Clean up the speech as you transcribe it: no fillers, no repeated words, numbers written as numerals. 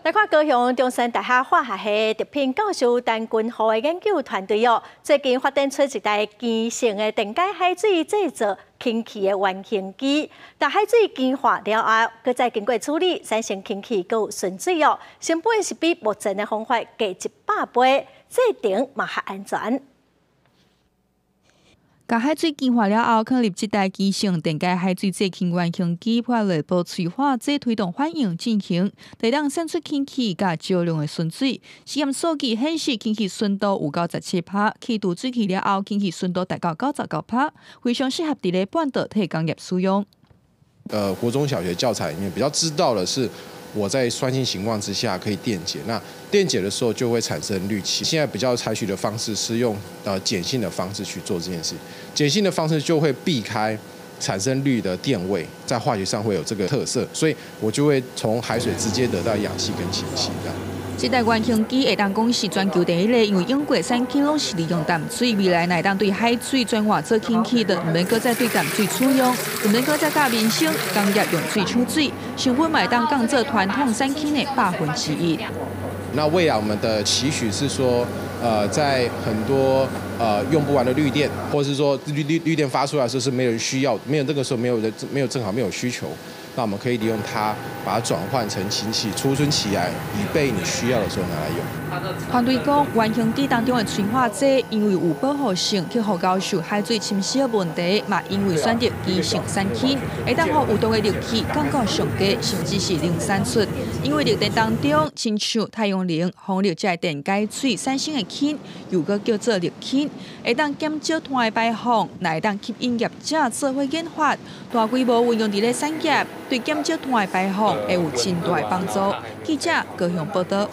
來看高雄中山大學化學系特聘教授陳君豪的研究團隊哦，最近發展出一台氫性的電解海水製造氫氣的原型機。但海水氫化了後，閣再經過處理，產生氫氣閣有純水哦，成本是比目前的方法低100倍，製程嘛較安全。共海水氫化了後，放入這台氫性電解海水製氫原型機，配合鋁催化劑推動反應進行，會當產出氫氣佮少量的純水。實驗數據顯示，氫氣純度有到17趴，去除水氣了後，氫氣純度達到99趴，非常適合佇咧半導體工業使用。國中小學教材裡面比較知道的是，我在酸性情況之下可以電解，那電解的時候就會產生氯氣。現在比較採取的方式是用鹼性的方式去做這件事，鹼性的方式就會避開產生氯的電位，在化學上會有這個特色，所以我就會從海水直接得到氧氣跟氫氣這樣。這台原型機會當講是全球第一個，因為英國產氫攏是利用淡水，未來若會當對海水轉化做氫氣，就毋免閣再對淡水使用，毋免閣再佮民生工業用水搶水，成本嘛會當降做傳統產氫的1/100。那未來我們的期許是說，在很多用不完的綠電，或者是說綠電發出來的時候是沒有人需要，沒有這個時候沒有人沒有正好沒有需求。那我們可以利用它，把它轉換成氫氣儲存起來，以備你需要的時候拿來用。團隊講，原型機當中的催化劑因為有保護性，克服遭受海水侵蝕的問題，嘛因為選擇氫性產氫，會當予有毒的氯氣降到上低，甚至是零產出。因為綠電當中，親像太陽能、風力這電解水產生的氫，又閣叫做綠氫，會當減少碳的排放，若會當吸引業者做伙研發，大規模運用佇咧產業，對減少碳的排放會有真大的幫助。記者高雄報導。